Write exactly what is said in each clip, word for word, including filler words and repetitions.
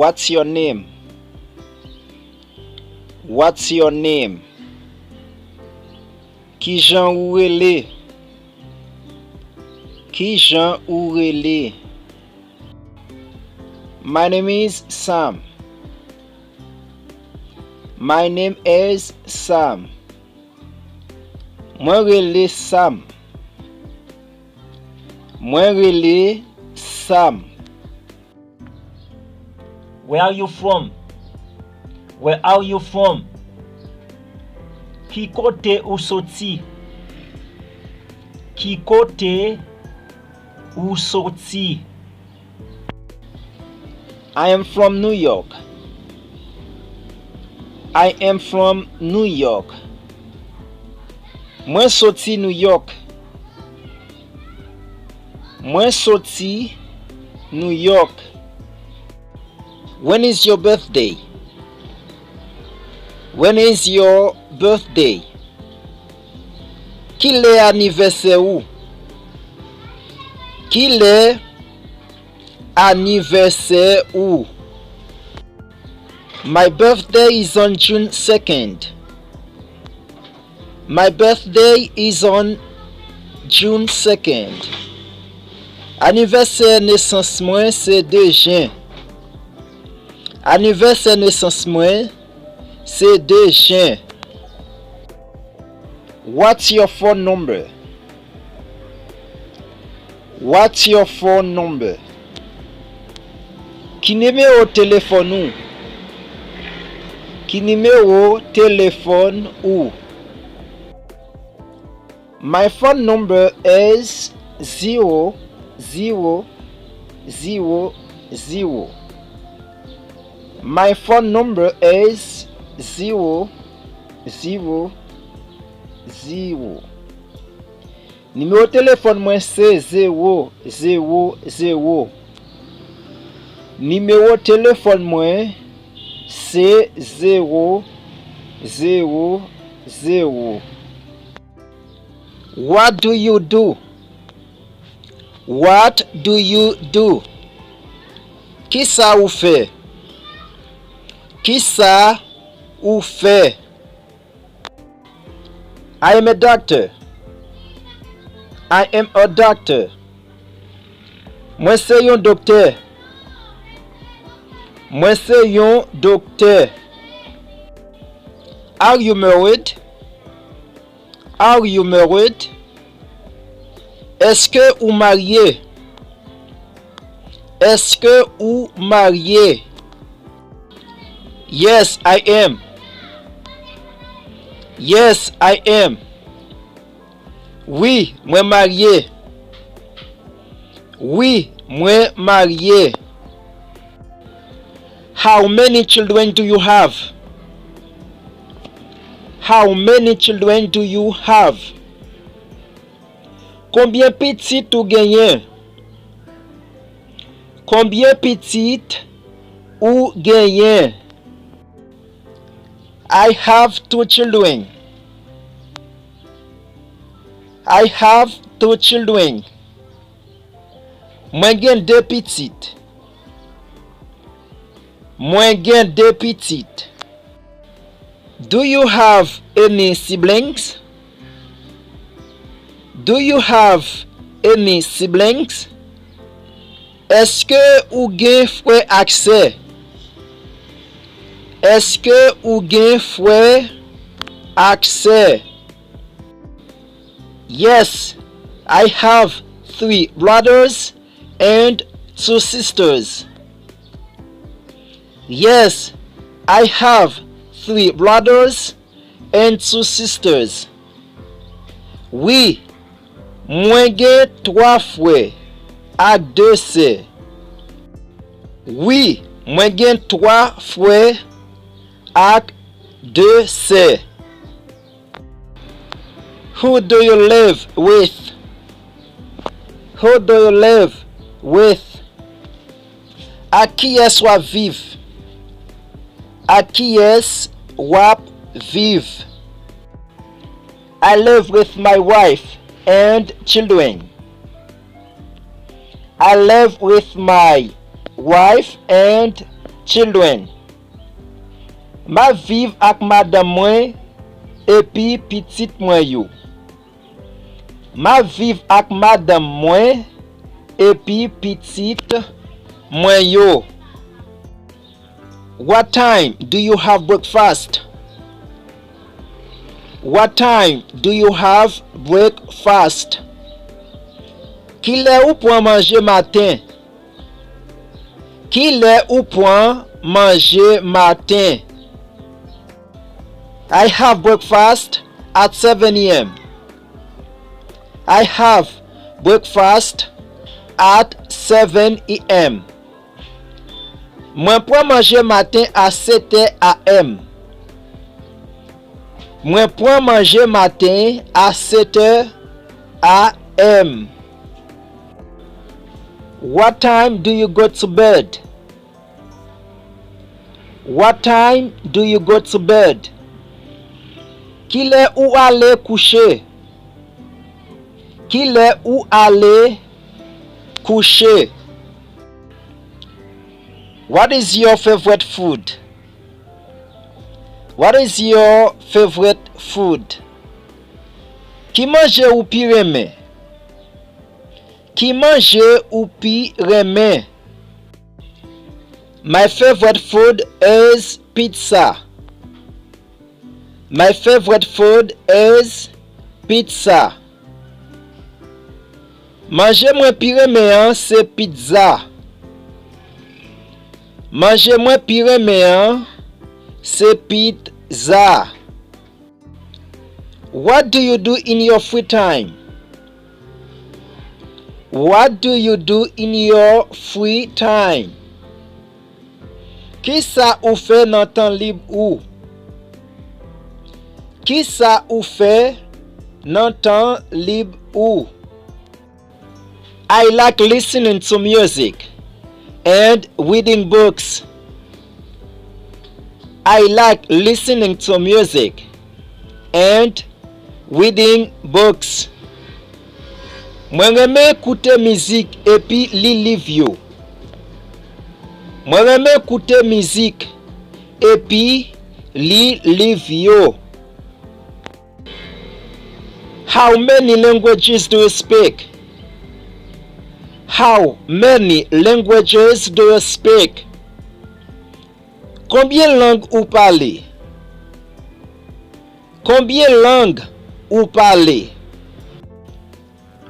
What's your name? What's your name? Kijan ou rele? Kijan ou rele? My name is Sam. My name is Sam. Mwen rele Sam. Mwen rele Sam. Where are you from? Where are you from? Ki kote ou soti? Ki kote ou soti? I am from New York. I am from New York. Mwen soti New York. Mwen soti New York. When is your birthday? When is your birthday? Kilè anivèsè ou? Kilè anivèsè ou? My birthday is on June second. My birthday is on June second. Anivèsè nesans mwen se de jen. Anivèsè nesans mwen se de jen. What's your phone number? What's your phone number? Ki nimewo telefòn ou? Ki nimewo telefòn ou? My phone number is zero zero zero zero. My phone number is zero zero zero. Nimewo telefòn mwen se zewo zewo zewo. Nimewo telefòn mwen se zewo zewo zewo. What do you do? What do you do? Kisa ou fè? Kisa ou fè? I am a doctor. I am a doctor. Mwen se yon doktè. Mwen se yon doktè. Are you married? Are you married? Èske ou marye? Èske ou marye? Yes, I am. Yes, I am. Wi, mwen marye. Wi, mwen marye. How many children do you have? How many children do you have? Konbyen pitit ou genyen? Konbyen pitit ou genyen? I have two children. I have two children. Mwen gen de pitit. Mwen gen de pitit. Do you have any siblings? Do you have any siblings? Èske ou gen frè ak sè? Èske ou gen frè ak sè? Yes, I have three brothers and two sisters. Yes, I have three brothers and two sisters. Wi, mwen gen twa frè ak de sè. Wi, mwen gen twa frè ak de sè. Who do you live with? Who do you live with? Ak kiyès w ap viv? Ak kiyès w ap viv? I live with my wife and children. I live with my wife and Children. M ap viv ak madanm mwen epi pitit mwen yo. M ap viv ak madanm mwen epi pitit mwen yo. What time do you have breakfast? What time do you have breakfast? Kilè ou pran manje maten? Kilè ou pran manje maten? I have breakfast at seven a m. I have breakfast at seven a m. Mwen pran manje maten a sèt è a m. Mwen pran manje maten a sèt è a m. What time do you go to bed? What time do you go to bed? Kilè ou ale kouche? Kilè ou ale kouche? What is your favorite food? What is your favorite food? Ki manje ou pi renmen? Ki manje ou pi renmen? My favorite food is pizza. My favorite food is pizza. Manje mwen pi renmen an se pizza. Manje mwen pi renmen an se pizza. What do you do in your free time? What do you do in your free time? Kisa ou fè nan tan lib ou? Kisa ou fè nan tan lib ou? I like listening to music and reading books. I like listening to music and reading books. Mwen renmen koute mizik epi li liv yo. Mwen renmen koute mizik epi li liv yo. How many languages do you speak? How many languages do you speak? Konbyen lang ou pale? Konbyen lang ou pale?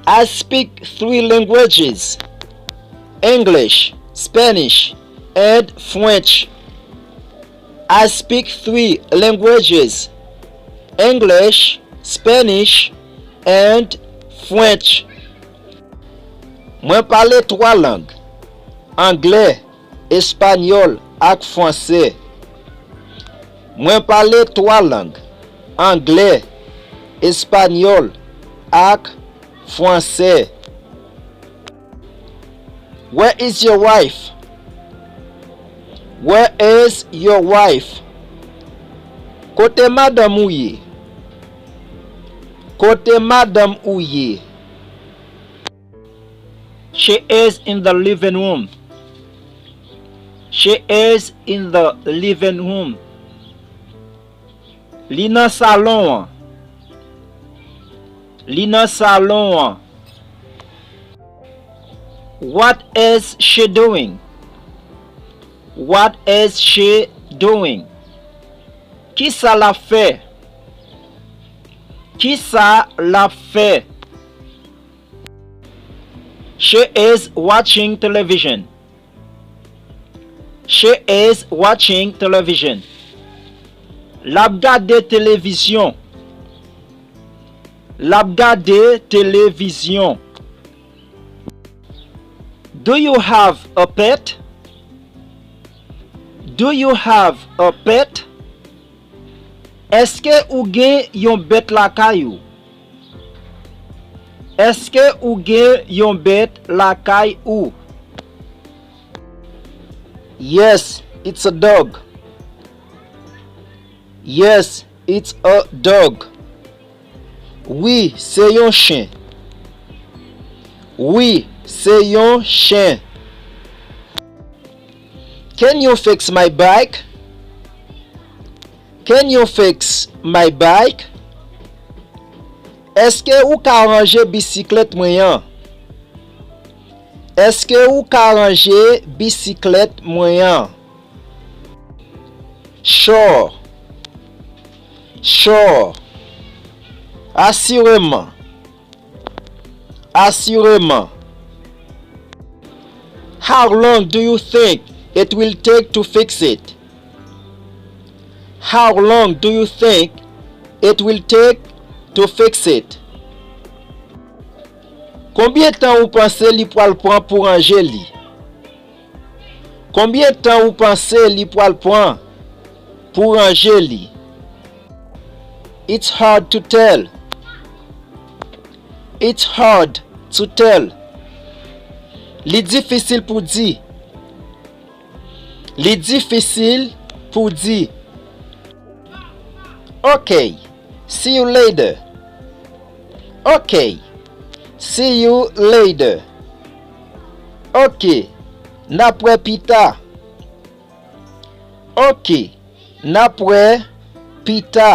I speak three languages, English, Spanish, and French. I speak three languages, English, Spanish, and French. Mwen pale twa lang, anglè, espanyòl ak fransè. Mwen pale twa lang, anglè, espanyòl ak fransè. Where is your wife? Where is your wife? Kote madanm ou ye? Kote madanm ou ye? She is in the living room. She is in the living room. Li nan salon an. Li nan salon an. What is she doing? What is she doing? Kisa l ap fè? Kisa l ap fè? She is watching television. She is watching television. L ap gade televizyon. L ap gade televizyon. Do you have a pet? Do you have a pet? Èske ou gen yon bèt lakay ou? Èske ou gen yon bèt lakay ou? Yes, it's a dog. Yes, it's a dog. Wi, se yon chen. Wi, se yon chen. Can you fix my bike? Can you fix my bike? Èske ou ka ranje bisiklèt mwen an? Èske ou ka ranje bisiklèt mwen an? Sure. Sure. Asireman. Asireman. How long do you think it will take to fix it? How long do you think it will take to fix it? Konbyen tan ou panse li pral pran pou ranje li? Konbyen tan ou panse li pral pran pou ranje li? It's hard to tell. It's hard to tell. Li difisil pou di. Li difisil pou di. Ok. See you later. Ok. See you later. Ok. N ap wè pita. Ok. N ap wè pita.